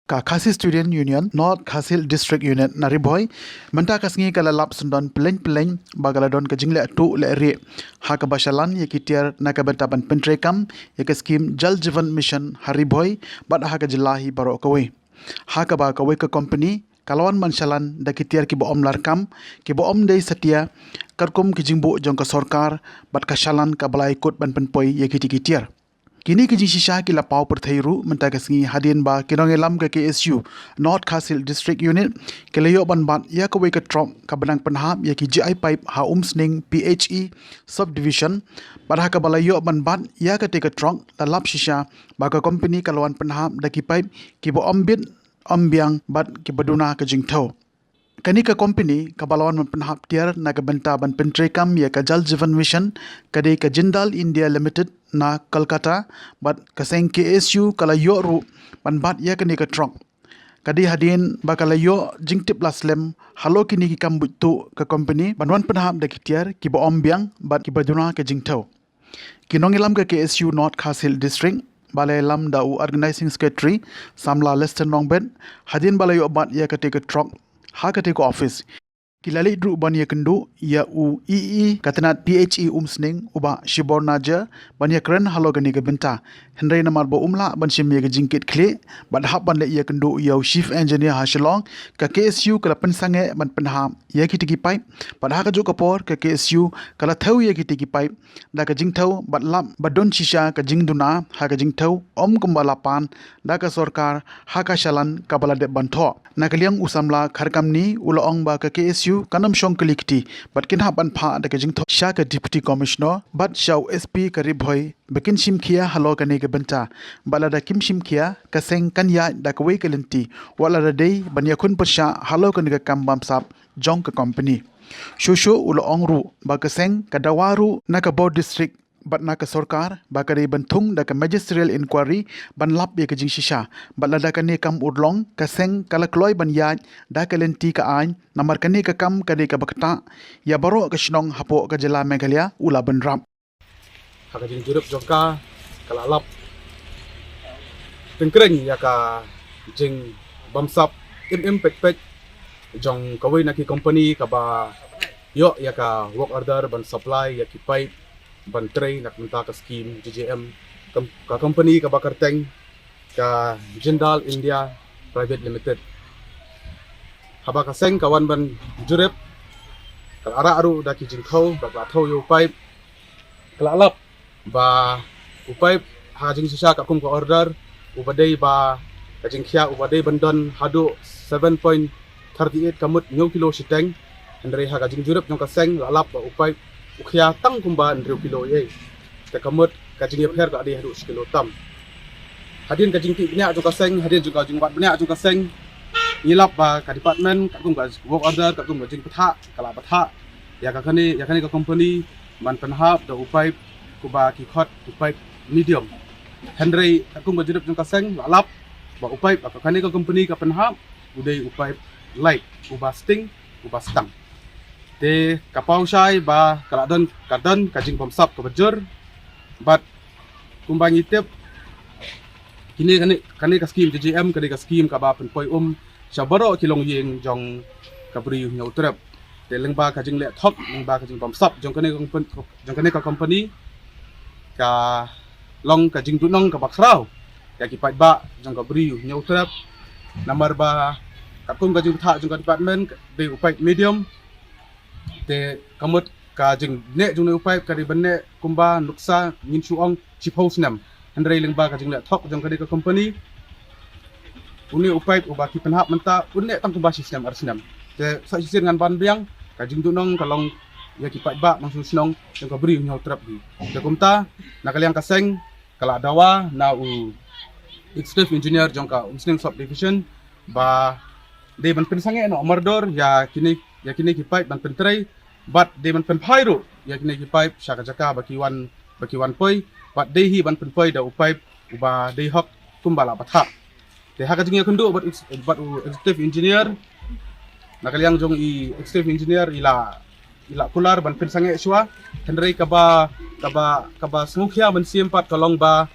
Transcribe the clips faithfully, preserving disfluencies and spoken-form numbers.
Ka Khasi Student Union North Khasi Hills District Unit na Ri Bhoi mynta ka sngi ka la lap syndon pyllein pyllein ba ka la don ka jingleh tuh leh rieh ha kaba shalan ïa ki tiar na ka bynta ban pyntreikam ïa ka skim Jal Jeevan Mission ha Ri Bhoi bad ha ka jylla hi baroh kawei. Ha kaba kawei ka kompani ka la wan ban shalan da ki tiar kiba ym lah kam, kiba ym dei satia katkum ki jingbuh jong ka sorkar bad ka shalan kaba la ïakut ban pynpoi ïa kitei ki tiar. Kine ki jingshisha ki la paw pyrthei ruh mynta ka sngi hadien ba ki nongïalam ka K S U North Khasi Hills District Unit ki la ïoh ban bat ïa kawei ka truck kaba nang pynhap ïa ki G I pipe ha Umsning P H E subdivision, bad ha kaba la ïoh ban bat ïa katei ka truck la lap shisha ba ka kompani ka la wan pynhap da ki pipe kiba ym bit ym biang bad kiba duna ka jingthew. Kane ka kompani kaba la wan ban pynhap tiar na ka bynta ban pyntreikam ïa ka Jal Jeevan Mission ka dei ka Jindal India Limited na Kolkata, bad ka seng K S U ka la ïoh ruh ban bat ïa kane ka truck. Ka dei hadien ba ka la ïoh jingtip la slem halor kine ki kam buit tuh ka kompani ban wan pynhap da ki tiar kiba ym biang bad kiba duna ka jingthew. Ki nongïalam ka K S U North Khasi Hills District ba la ïalam da u Organizing Secretary Samla Lester Nongbet hadien ba la ïoh bat ïa katei ka truck ha katei ka office, ki la leit ruh ban ïakynduh ïa u E E ka tnat P H E Umsning u Bah Shibor Naja ban ïakren halor kane ka bynta. Hynrei namar ba um lah ban shim ïa ka jingkit khlieh bad hap ban leit ïakynduh ïa u Chief Engineer ha Shillong, ka K S U ka la pynsangeh ban pynhap ïa kitei ki pipe, bad ha kajuh ka por ka K S U ka la thew ïa kitei ki pipe da ka jingthew bad lap ba don shisha ka jingduna ha ka jingthew, ym kumba la pan da ka sorkar ha ka shalan kaba la dep ban thoh. Na ka liang u samla Kharkamni u la ong ba ka K S U kan ym shong kylli kti bad kin hap ban phah da ka jingthoh sha ka Deputy Commissioner bad sha u S P ka Ri Bhoi ba kin shim khia halor kane ka bynta, bad lada kim shim khia ka seng kan ïaid da kawei ka lynti wat lada dei ban ïakhun pyrshah halor kane ka kam bamsap jong ka kompani. Shuh shuh u la ong ruh ba ka seng ka dawa ruh na ka bor district bad na ka sorkar ba ka dei ban thung da ka magisterial inquiry ban lap ïa ka jingshisha, bad lada kane kam urlong ka seng ka la kloi ban ïaid da ka lynti ka aiñ, namar kane ka kam ka dei kaba ktah ïa baroh ka shnong hapoh ka jylla Meghalaya, u la bynrap. Ha ka jingjurip jong ka, ka la lap tyngkreiñ ïa ka jingbamsap im im peit peit jong kawei na ki kompani kaba ïoh ïa ka work order ban supply ïa ki pipe ban trei na ka bynta ka skim J J M, kam-, ka kompani kaba kyrteng ka Jindal India Private Limited. Haba ka seng ka wan ban jurip, ka la rah ruh da ki jingthew, ba ka la thew ïa u pipe, ka la lap ba u pipe ha jingshisha katkum ka order, uba dei ba ka jingkhia uba dei ban don haduh seven point thirty eight, ka mut hynñiew kilo shiteng. Hynrei ha ka jingjurip jong ka seng la lap ba u pipe u khia tang kumba hynriew kilo ïa. Te ka mut ka jingïapher ka dei haduh shi kilo tam. Hadien ka jingtip bniah jong ka seng, hadien jong ka jingwad bniah jong ka seng, ngi lap ba ka department katkum ka work order, katkum ka jingpynthah, ka la pynthah ïa ka kane, ïa kane ka kompani ban pynhap da u pipe kuba ki khot u pipe medium. Hynrei katkum ka jurip jong ka seng la lap ba u pipe ba ka kane ka kompani ka pynhap u dei u pipe light, uba sting, uba stang. Te ka paw shai ba ka la don, ka don ka jingbamsap kaba jur, bad kumba ngi tip, kine, kane, kane ka skim J J M ka dei ka skim kaba pynpoi um sha baroh ki longïing jong ka Bri u Hynñiewtrep. Te lyngba ka jingleh thok, lyngba ka jingbamsap jong kane ka kompan-, jong kane ka kompani, ka long ka jingduhnong kaba khraw ïa ki paidbah jong ka Bri u Hynñiewtrep. Namar ba katkum ka jingpynthah jong ka department, ka dei u pipe medium. Te ka mut ka jingneh jong une u pipe ka dei ban neh kumba nuksa ngin shu ong shiphew snem. Hynrei lyngba ka jingleh thok jong kane ka kompani, une u pipe uba ki pynhap mynta un neh tang kumba shi snem ar snem. Te sa shisien ngan ban biang ka jingduhnong ka long ïa ki paidbah nongshong shnong jong ka Bri u Hynñiewtrep hi. Te kumta na ka liang ka seng ka la dawa na u executive engineer jong ka Umsning subdivision ba dei ban pynsangeh noh mardor ïa kine, ïa kine ki pipe ban pyntrei, bad dei ban pynphai ruh ïa kine ki pipe sha ka jaka ba ki wan, ba ki wan poi, bad dei hi ban pynpoi da u pipe uba dei hok kumba la pynthah. Te ha ka jingïakynduh bad ex-, bad u executive engineer, na ka liang jong i executive engineer i la, i la kular ban pynsangeh shuwa. Hynrei kaba, kaba, kaba sngewkhia mynsiem pat ka long ba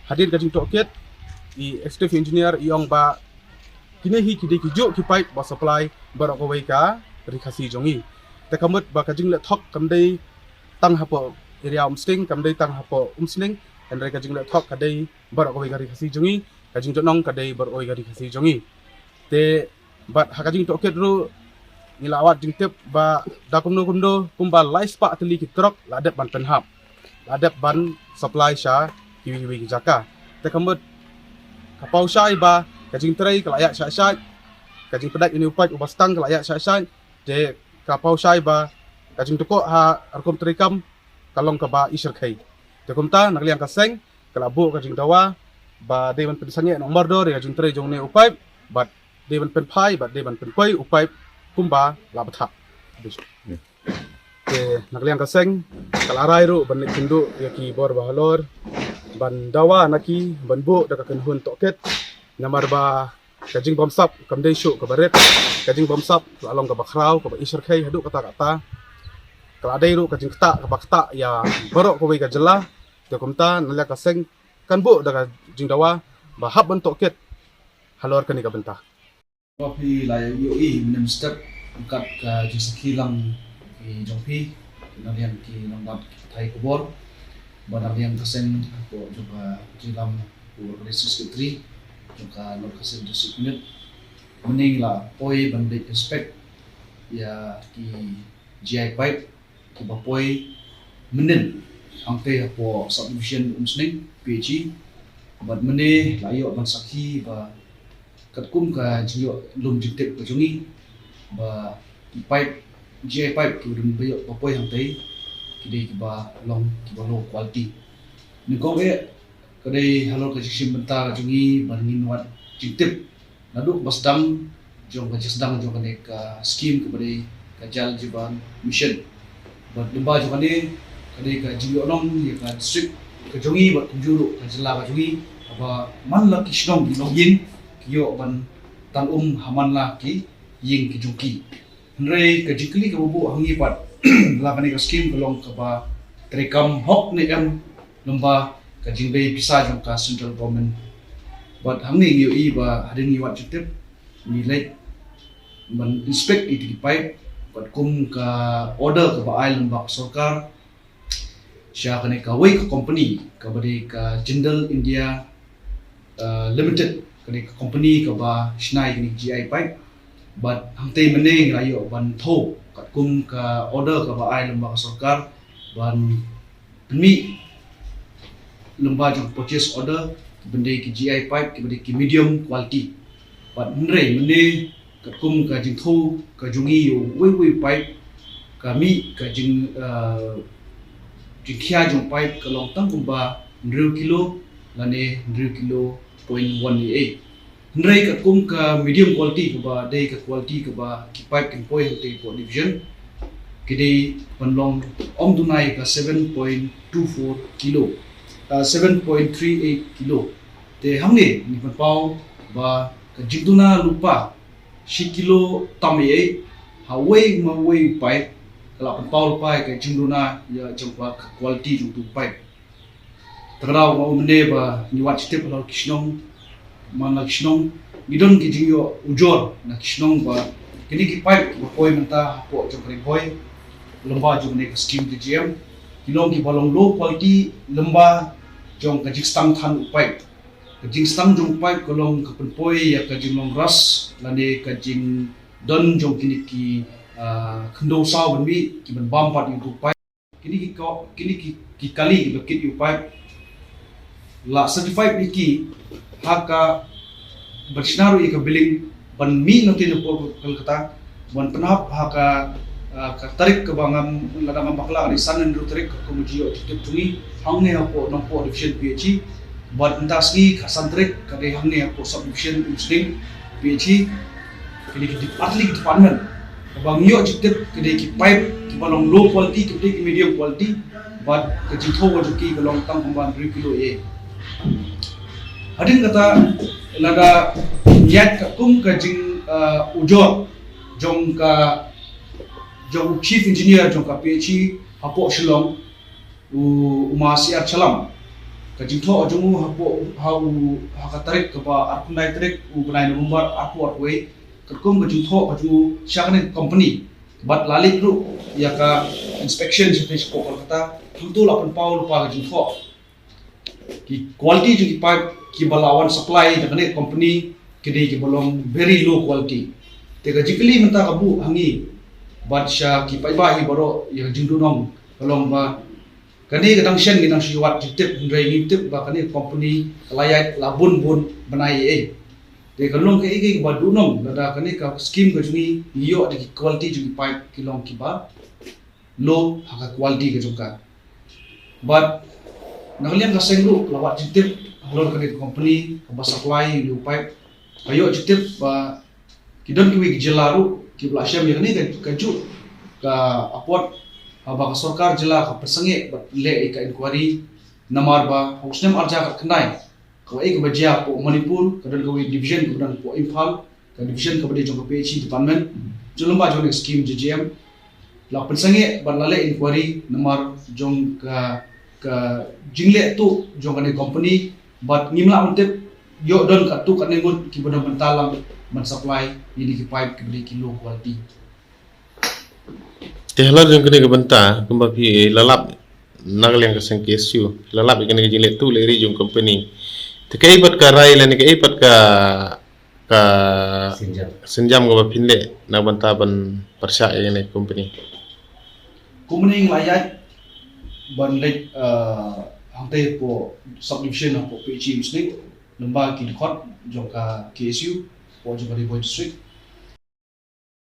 hadien ka jingtohkit, i executive engineer i ong ba Kine hi ki dei ki juh ki pipe ba supply baroh kawei ka Ri Khasi jong ngi. Te ka mut ba ka jingleh thok kam dei tang hapoh area Umsning, kam dei tang hapoh Umsning, hynrei ka jingleh thok ka dei baroh kawei ka Ri Khasi jong ngi, ka jingjot nong ka dei baroh kawei ka Ri Khasi jong ngi. Te bad ha ka jingtohkit ruh ngi la wad jingtip ba da kumno kumno kumba lai spah tylli ki trok la dep ban pynhap, la dep ban supply sha kiwei kiwei ki jaka. Te ka mut ka paw shai ba ka jingtrei ka la ïaid shah shah, ka jingpyndat ïa une u pipe uba stang ka la ïaid shah shah. Te ka paw shai ba ka jingtukoh ha rukom treikam ka long kaba i shyrkhei. Te kumta na ka liang ka seng ka la buh ka jingdawa ba dei ban pynsangeh nongmardor ïa ka jingtrei jong une u pipe, bad dei ban pynphai bad dei ban pynpoi u pipe kumba la bthah. Te na ka liang ka seng ka la rai ruh ban leit kynduh ïa ki bor ba halor ban dawa na ki ban buh da ka kynhun tohkit, namar ba ka jingbamsap kam dei shuh kaba rit, ka jingbamsap la long kaba khraw, kaba i shyrkhei haduh katta katta. Ka la dei ruh ka jingktah kaba ktah ïa baroh kawei ka jylla. Te kumta na ka liang ka seng kan buh da ka jingdawa ba hap ban tohkit halor kane ka bynta. Ba phi la ïohi mynne mynstep kat ka jingsakhi lang ki jong phi, na liang ki nongbat ki pathai khubor, ba na liang ka seng hapoh jong ka jingïalam u Organizing Secretary jong ka North Khasi District Unit. Mynne la poi ban dei inspect ïa ki G I pipe kiba poi mynnin hangtei hapoh subdivision Umsning P H E. Bad mynne la ïoh ban sakhi ba katkum ka jingïoh lum jingtip ka jong ngi ba ki pipe, G I pipe kiba dang ba ïoh ba poi hangtei ki dei kiba long kiba low quality. Nyngkong eh ka dei halor ka jingshim bynta ka jong ngi ba ngin wad jingtip naduh ba sdang jong ka jingsdang jong kane ka skim kaba dei ka Jal Jeevan Mission. Bad lyngba jong kane ka dei ka jingïohnong ïa ka district ka jong ngi bad kumjuh ruh ka jylla ka jong ngi, kaba man la ki shnong ki longïing ki ïoh ban tan um ha man la ki ïing ki jong ki. Hynrei ka jingkylli kaba buh ha ngi pat la kane ka skim ka long kaba treikam hok ne em lyngba ka jingbei pisa jong ka central government. Bad hangne ngi ïohi ba hadien ngi wad jingtip ngi leit ban inspect ïa ki pipe bad kum ka order kaba ai lyngba ka sorkar sha kane kawei ka company kaba dei ka Jindal India uh, Limited, kane ka company kaba shna ïa kine ki G I pipe. Bad hangtei mynne ngi la ïoh ban thew katkum ka order kaba ai lyngba ka sorkar ban pynmih lyngba jong purchase order kiba dei ki G I pipe kiba dei ki medium quality. Bad hynrei mynne katkum ka jingthew ka jong ngi ïa uwei uwei u pipe, ka mih ka jing uh, jingkhia jong pipe ka long tang kumba hynriew kilo lane hynriew kilo point one eight. Hynrei katkum ka medium quality kaba dei ka quality kaba ki pipe kin poi hangtei hapoh division, ki dei ban long ym duna ïa ka seven point two four kilo, uh, seven point three eight kilo. Te hangne ngi pynpaw ba ka jingduna lypa shi kilo tam ïa ei ha uwei ma uwei u pipe ka la pynpaw lypa ïa ka jingduna ïa jong ka quality jong utu u pipe. Te ka daw nga u mynne ba ngi wad jingtip halor ki shnong, man la ki shnong ngi don ki jingïoh ujor na ki shnong ba kine ki pipe kiba poi mynta hapoh jong ka Ri Bhoi lyngba jong kane ka skim J J M ki long kiba long low quality lyngba jong ka jingstang than u pipe. Ka jingstang jong u pipe ka long ka pynpoi ïa ka jinglong ras lane ka jingdon jong kine ki ah, khyndew saw ban mih ki ban bam pat ïa utu u pipe. Kine ki ko, kine ki, ki kali kiba kit ïa u pipe la certified ïa ki ha ka ban shna ruh ïa ka billing ban mih na tei na por Kolkata ban pynhap ha ka ah, ka tarik kaba ngam, lada ngam bakla ka dei san hynriew tarik ka kum jingïoh jingtip jong ngi hangne hapoh Nongpoh Division P H E. Bad mynta sngi ka san tarik ka dei hangne hapoh Sub Division Umsning P H E. Kine ki dep-, ar tylli ki department kaba ngi ïoh jingtip ki dei ki pipe kiba long low quality, ki dei ki medium quality. Bad ka jingthew ka jong ki ka long tang kumba hynriew kilo ïa ei. Hadien kata lada ngi ïaid katkum ka jing ah, ujor jong ka, jong u chief engineer jong ka P H E hapoh Shillong, u, u ma C R Chalam, Ka jingthoh jong u hapoh ha u ha ka tarik kaba arphew khyndai tarik u bnai November arphew arphew wei, katkum ka jingthoh ka jong u sha kane ka company. Bad la leit ruh ïa ka inspection shatei shapoh Kolkata, hangto la pynpaw lypa ka jingthoh ki quality jong ki pipe kiba la wan supply da kane ka company ki dei kiba long very low quality. Te ka jingkylli mynta ka buh ha ngi bad sha ki paidbah hi baroh ïa ka jingduhnong ka long ba kane ka dang shen ngi dang shu ïa wad jingtip, hynrei ngi tip ba kane ka company ka la ïaid la bun bun bnai ei ei. Te ka long kaei kaei kaba duhnong lada kane ka scheme ka jong ngi ngi ïoh da ki quality jong ki pipe ki long kiba low ha ka quality ka jong ka. Bad na ka liang ka seng ruh la wad jingtip halor kane ka company kaba supply ïa u pipe, ka ïoh jingtip ba ki don kiwei ki jylla ruh kiba la shem ïa kane ka, kajuh ka apot, haba ka sorkar jylla ka pynsangeh bad leh ïa ka inquiry, namar ba ha u snem arhajar khatkhyndai kawei kaba jia hapoh Manipur, ka don kawei division kaba don hapoh Imphal, ka division kaba dei jong ka P H E department, jong lyngba jong ka scheme J J M, la pynsangeh bad la leh inquiry namar jong ka, ka jingleh tuh jong kane ka company, bad ngim lah ban tip ïoh don katto katne ngut kiba don bynta lang ban supply ïa kine ki pipe kiba dei ki low quality. Te halor jong kane ka bynta kumba phi la lap na ka liang ka seng K S U, phi la lap ïa kane ka jingleh tuh leh ri jong company. Te kaei pat ka rai lane kaei pat ka, ka sienjam, sienjam kaba phin leh na ka bynta ban pyrshah ïa kane ka company? Kumne ngi la ïaid ban leit, eh, hangtei hapoh subdivision hapoh P H E Umsning, lyngba ki dkhot jong ka K S U hapoh jong ka Ri Bhoi District.